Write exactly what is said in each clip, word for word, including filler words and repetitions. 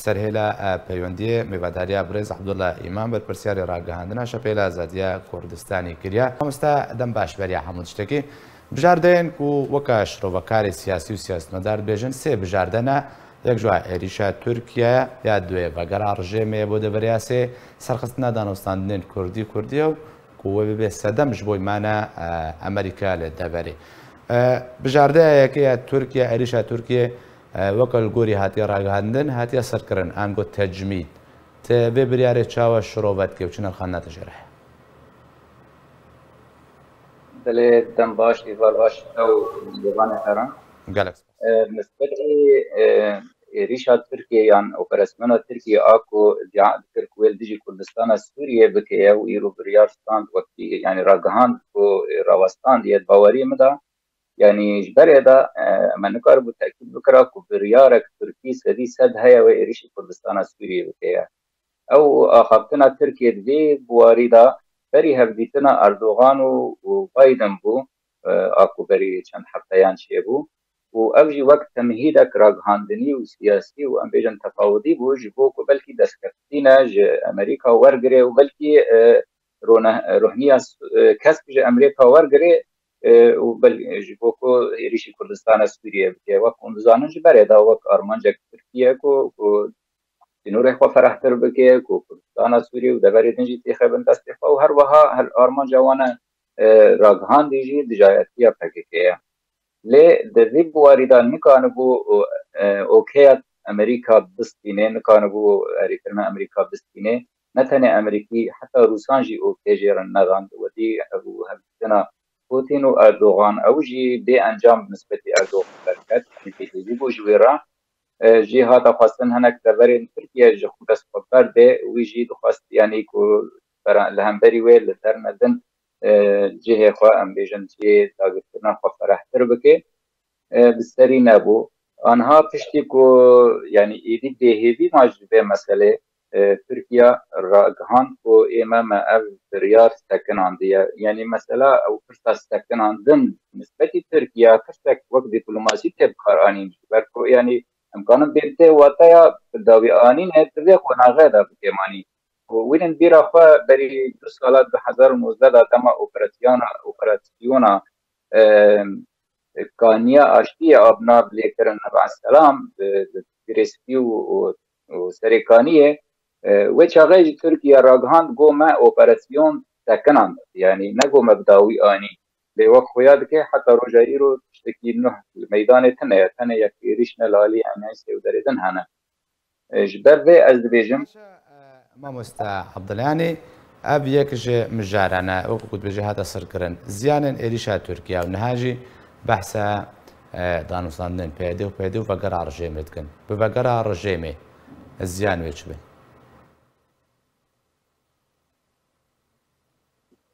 Serhêla, e, peywendiyê mêvadariya birêz Abdullah Îmam, berpirsiyarê ragihandina Şepêla Azadiya Kurdistanê kiriye. Mamoste, dem baş beriya hemû tiştekî. Bijardeyên ku weka şirovekarê siyasî û siyasetmedar dibêjin, sê bijarde ne. Yek ji wan êrîşa Tirkiye ya, duê vegera rejêmê bo deverê ya, sê serxistina danûstandinên Kurdî, Kurdî ye û ku wê bibe sedem ji bo mane, e, Amerîka li deverê. E, bijardeya yekê ya Tirkiye, êrîşa Tirkiye, e, weke li gorî hatiye ragihandin, hatiye serkirin, an got tecmîd. Te vê biryarê çawa şirove dike û çi nirxandina te jê re heye? Belê, dem baş, îval baş, ew mêvanê heran. Gelek spas. E, nisbetî, e, êrîşa Tirkiye yan operasyona Tirkiye a ku îdia dikir ku wê li dijî Kurdistana Sûriye bike ye û îro biryar stand wekî, yanî ragihand ku, e, rawestandiye, di baweriyê min de, yanî ji berê de, e, me nikaribû tekîd bikira ku biryarek Tirkî sedî sed heye wê êrîşî Kurdistana Sûriye bike ye. Ew axaftina Tirkiye di vê biwarî de berî hevdîtina Erdogan û, û Biden bû, e, a ku berî çend hefteyan çêbû. Û ev jî wek temhîdek ragihandinî û siyasî û em bêjin tefawidî bû, ji bo ku belkî destkeftîne ji Amerîka wergirê û belkî, e, rone-, rohniya s-, e, kesk ji Amerîka wergirê, e, û bel-, ji bo ku êrîşî Kurdistana Sûriye bike. Wek hûn dizanin, ji berê de wek armancek Tirkiye ku, ku sînorê xwe ferehtir bike, ku Kurdistana Sûriyê û deverê din jî têxe bin destê xwe û her wiha her armanca wan e, e, ragihandî jî dijayetiya P K K ye. Lê di vî biwarî de nikanibû, e, okeya Amerîka bistîne, nikanibû erêkirina Amerîka bistîne. Ne tenê Amerîkî, heta Rûsan jî okê jê re nedand. Wedî ev hevdîtina Putin û Erdogan, ew jî bê encam bi nisbetî Erdogan derket, yanî bêhêvî bû ji wê re. E, jî hate xwestin hinek deverên Tirkiye ji xwe dest xwe berde, wî jî dixwest, yanî ku bera-, li hemberî wê li dernedin, e, cihê xwe, em bêjin cihê dagirkirina xwe ferehtir bike. E, bi serî nebû. Anha piştî ku, yanî êdî bêhêvî ma ji vê meselê, e, Tirkiye ragihand ku ê me, me ev biryar sekinandiye. Yanî mesela ew pirsa sekinandin nisbetî Tirkiye pirsek wek dîplomasî tê bikaranîn, ji ber ku yanî em kanin bê tê wateya bi dawî anîne, di vê qonaxê de bikêm anî. Û wînin bîra xwe berî du sala du hezar û nozdeh de dema operasyona, operasyona, e, Kaniya Aştiyê a bi nav lê kirin Neva Selam, e, Girê Spî û, û, û Serê Kaniyê, e, wê çaxê jî Tirkiye ragihand, got me operasyon sekinand. Yanî negot me bi dawî anî. Lê wek xuya dike heta roja îro tiştekî nuh li meydanê tune ye. Tenê yek êrîş ne li alî Eneysê û derê din hene. E, ji ber vê ez dibêjim. Baş e, e, mamoste Abdulyanî, ev yek ji mijarane, wekî ku dibêje, hate sirkirin. Ziyanên êrîşa Tirkiye û niha jî behsa, e, danûstandinên P Y D û P Y D û vegera rejêmê dikin. Bi vegera rejêmê ziyan wê çi be?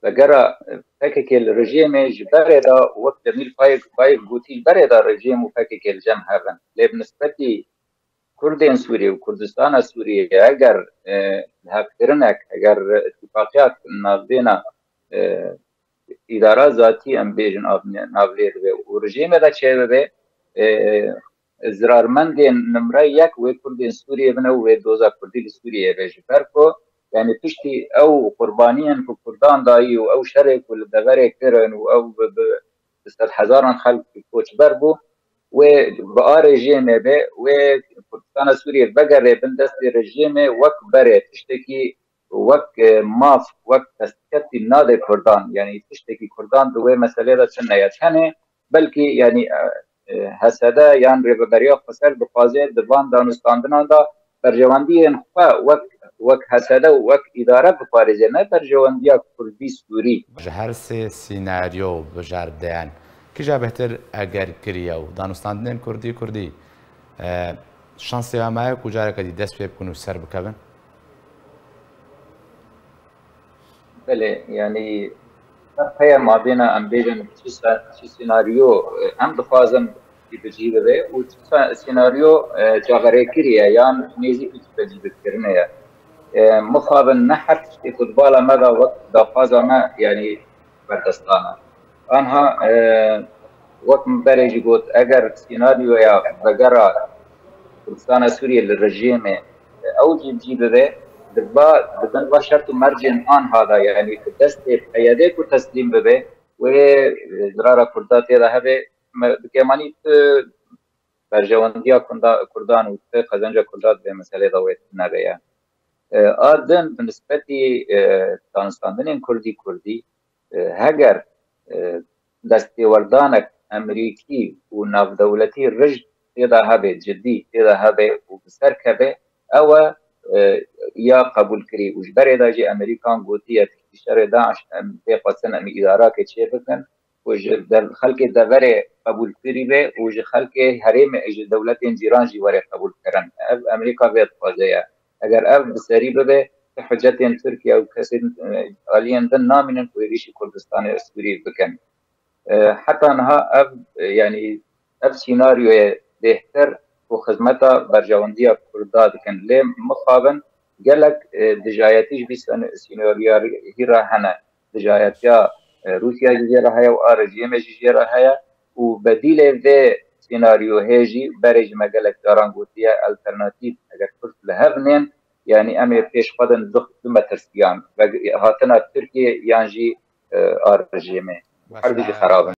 Vegera P K K li rejêmê ji berê de, wek Cemîl Fayik, Fayik gotî, ji berê de rejêm û P K K li cem hev in. Lê bi nisbetî Kurdên Sûrî û Kurdistana Sûriyê eger, e, lihevkirinek, eger îtîfaqiyek navbêna, e, îdara zatî em bêjin av-, navlê dibe û rejêmê de çêbibe, e, zirarmendên nimre yek wê Kurdên Sûriyê bin û wê doza Kurdî li Sûriyê be. Ji ber ku, yanî piştî ew qurbaniyên ku Kurdan dayî û ew şerê ku li deverê kirin û ew bi, bi, bi sedhezaran xelk koçber bû, wê bi a rejêmê be, wê Kurdistana Sûriyê vegere bin destê rejêmê wek berê, tiştekî wek, e, maf, wek destkeftî nade Kurdan. Yanî tiştekî Kurdan di wê meselê de tune ye. Tenê belkî, yanî, e, e, H S D yan Rêveberiya Xweser dixwaze di van danûstandinan de berjewendiyên xwe wek, wek H S D û wek îdare biparêze, ne berjewendiya Kurdî Sûrî. Ji her sê sînaryo û bijardeyan kîja bêhtir eger kiriye û danûstandinên Kurdî, Kurdî, e, şansê wan maye ku careke dî dest pê bikin û ser bikevin? Belê, yanî her heye mabêna em bêjin çi se-, çi sînaryo, e, em dixwazin ki bi cî bibe û çi se-, sînaryo, e, çaverêkirî ye yan nêzîkî çi bi cî bikirinê ye. E, mixabin ne her tiştê ku di bala me de wek daxwaza me, yanî berdestane. Anha, e, wek min berê jî got, eger sînaryoya vegera Kurdistana Sûriyê li rejîmê ew jî bi cî bibe, di va, di bin va şert û mercên anha de, yanî ku destê P Y D ku teslîm bibe, wê, e, zirara Kurda tê de hebe, me, bi kêmanî tu berjewendiya Kunda-, Kurdan û tu qezenca Kurda di vê meselê de wê nebe ye. E, a din, bi nispetî, e, danûstandinên Kurdî Kurdî, e, heger, e, destêwerdanek Emerîkî û navdewletî rij tê de hebe, cidî tê de hebe û bi ser keve, ew e, e, ya qebûlkirî û ji berê de jî Emerîkan gotiye, tiştî şerê DAIŞ em pê xwestin em îdarake çê bikin û ji de-, xelkê deverê qebûlkirî be û ji xelkê herêmê, ji dewletên cîran jî were qebûlkirin. Ev Emerîka vê dixwaze ye. Eger ev bi serî bibe, ti hicetên Tirkiye û kesên, e, aliyên din namînin ku êrîşî Kurdistanê Sûrî bikin. E, heta niha ev, e, yanî ev sînaryoyê bêhtir ku xizmeta berjewendiya Kurda dikin. Lê mixabin gelek, e, dijayetî ji vî sen-, sînaryoyî re hene. Dijayetiya, e, Rûsya jî jê re heye û a rejîmê jî jê re heye û bedîlê vê sînaryoyê jî berê ji me gelek caran gotiye, alternatîf, eger Kurd li hev nên, yanî em ê pêş xwe din du, du metirsiyan, ve hatina Tirkiyê yan jî, e, a rejîmê. Her du jî xerab in.